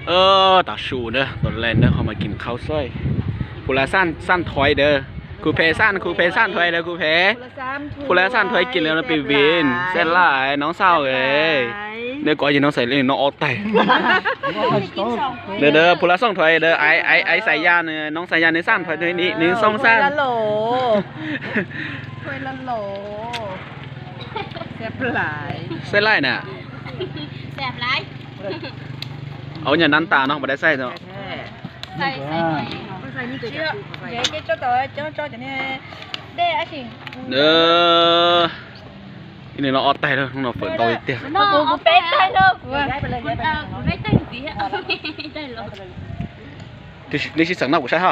Tam sim no tom lej no ho mas kis qhau xwb. Phu la xaj thov ib daws, kuv phem xaj, kuv phem xaj thov ib daws, kuv phem. Phu la xaj thov ib kis lawm no pem vim xaj laj noob xaj es. Nws kov yog noob xaj li no ob taig. Phu la xaj thov ib daws, aiv xaj ya, noob xaj ya nws xaj thov nws xoob xaj. Xaj laj na. Ua nyuag nab tas no mas dai xaij no. Ib niag no ob taig lawm, hnub no fawm ntau tiag. Neb sib txeem noj kuv saib ho.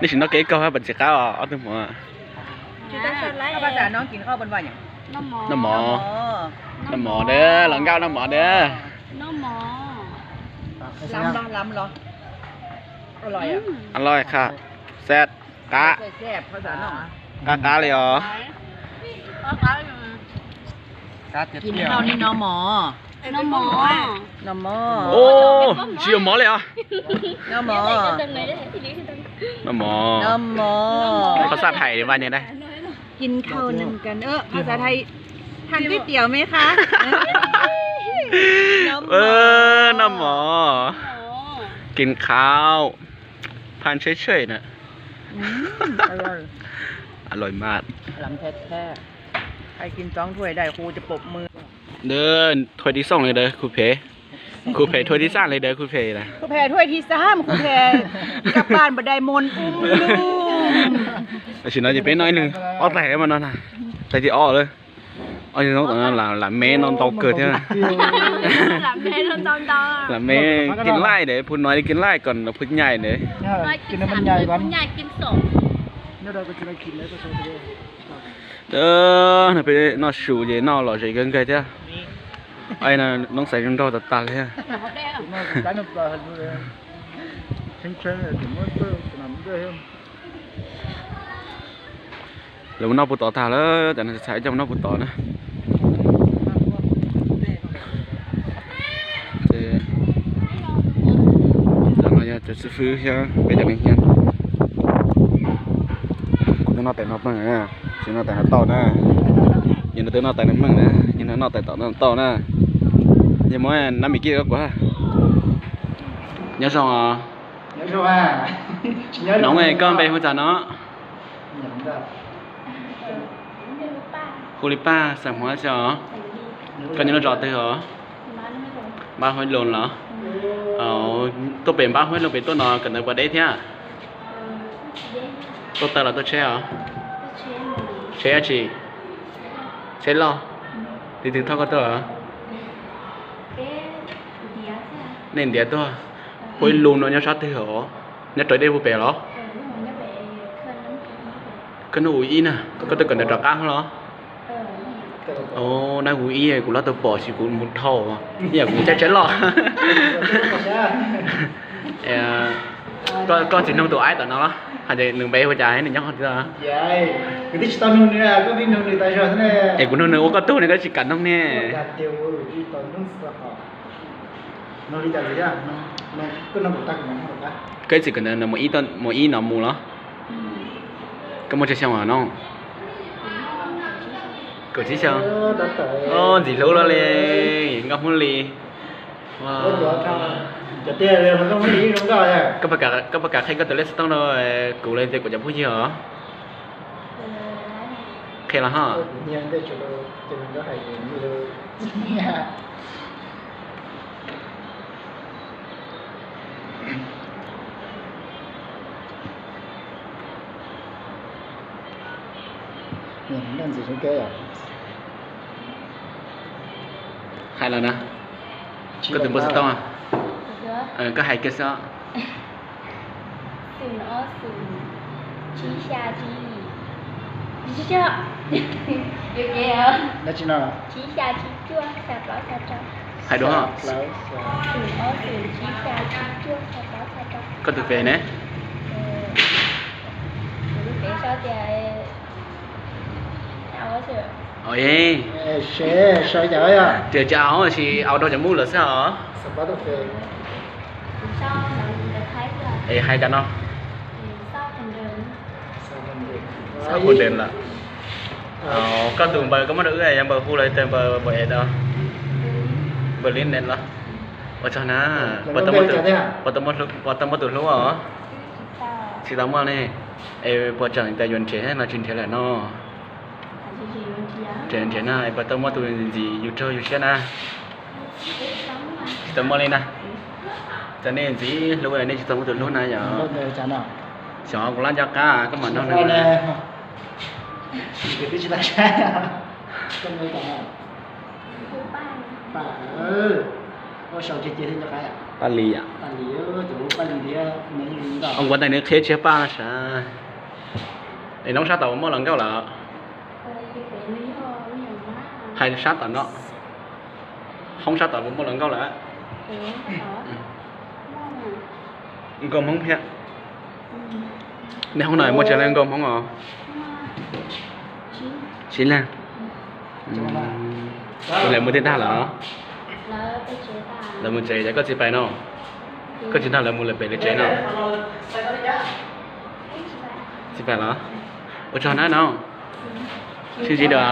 Neb sim noj kev ib kaug hab pas txiv qab os ob tug hmov. Noj mov, noj mov dawb, los nkauj noj mov dawb. Aloj, qab, xab, qab, qab qab li os. Tsis yuav mov li os. Noj mov, qhov xaj thais li vaj nyag dab. กินข้าวนำกัน เออ ภาษาไทย ทานก๋วยเตี๋ยวไหมคะ Noj mov, kis qhau, phan tsheb tsheb na. Aloj mas. Thuaj thib xoj li dawb kuv phem. Kuv phem thuaj thib xaj li dawb kuv phem. Kuv phem thuaj thib xaj, kuv phem kab paj npam dai moos ub lug. Tam sim no ces peb noj ib leeg ob taig mas no na, taig thib ob lawm. Ob tug no lam me no ntau kawg thiab. Lam me kis laij ntawd, phu no li kis laij kom phu nyai ntawd. Peb noj su ces noj lom zem kawg nkaus thiab. Noob xaiv zoo nraug tas tas li. Lawv mus noj puv tod tag lawm, cov no txhais coj mus noj puv tod na. Cov no yog cov xib fwb thiab peb cov neeg nyob. Kuv twb noj tais noj meej, tsis noj tais noj tauj na. Yog no twb noj tais noj meej na, yog no noj tais tom noj tauj na. Yog muab nab mis kib koj kuv. Nyob zoo os. Noov, koj npe hu cas no? Hu li Paj, xeem Hmoob xwb os. Koj nyob lub zos twg os? Npab Huab Loos los? Tuaj pem Npab Huab Loos pem tuaj no kawm ntawv puas deb thiab? Tuaj taw los tuaj tsheb os? Tsheb dab tsi? Tsheb loj. Tus twg thauj koj tuaj? Nej ntiav tuaj. Huab Loos no nyob sab twg os? Nyob raws dej puag pem los? Koj hnub ub ib na, koj tuaj kawm ntawv rov qab los? Hnub ub ib kuv loj tau pom sis kuv mus dhau, yam kuv caij tsheb loj. Koj tsis nug tus aib tom no los? Hais tias nws npe hu cas, nws nyob qhov twg? Es kuv nug nws ua koj tug ne, koj tsis kam nug ne. Koj ib txwm kawm ntawv mus ib no mus los? Koj muaj tsawg xyoo no? Kaum tsib xyoo. Ntxim hlub luaj li, nkauj Hmoob li. Koj puas kam qhia koj tus lej xov tooj rau kuv los tias kuv cov phooj ywg os? Qhia los ho. Hais los na, koj tus npawb xov tooj, koj hais kiag xwb. Hais dua. Koj tus pem ne? Tias cas hov tsis au rau cov Hmoob lawm xwb os? Es hais cas no? Xab qhua dees lawm. Koj tus npawb koj muab rau wb, yog npawb hu los yog npawb npawb es da? Npawb li ne los? Ua tsaug na. Puas tau muaj tus hlub os? Tsis tau muaj ne. Es puas tseem tias yuav nrhiav los tsis nrhiav lawm no? Nrhiav nrhiav na, es puas tau muaj tus ntxim yus raug yus siab na? Tsis tau muaj li na. Cov nej ntxim hlub nej tsis tau muaj tus hlub na yom? Xyov kuv lab nco qab koj mam nug nws na. Paj Lis, ua ntej nws qhia tsis yog Paj no sav. Es noob sab tom puas muaj hluas nkauj lawm? Hais sab tom no, hoob sab tom puas muaj hluas nkauj lawm? Nkauj Hmoob thiab. Nej hoob no muaj tsawg leej nkauj Hmoob os? Tsib leeg. Lawv mus twg tag lawm? Lawv mus tsev, yog koj tsis pais no? Koj tsis nrog lawv mus lawm pem lawv tsev no? Tsis pais los? Ua tsaug na no. Sib ntsib dua.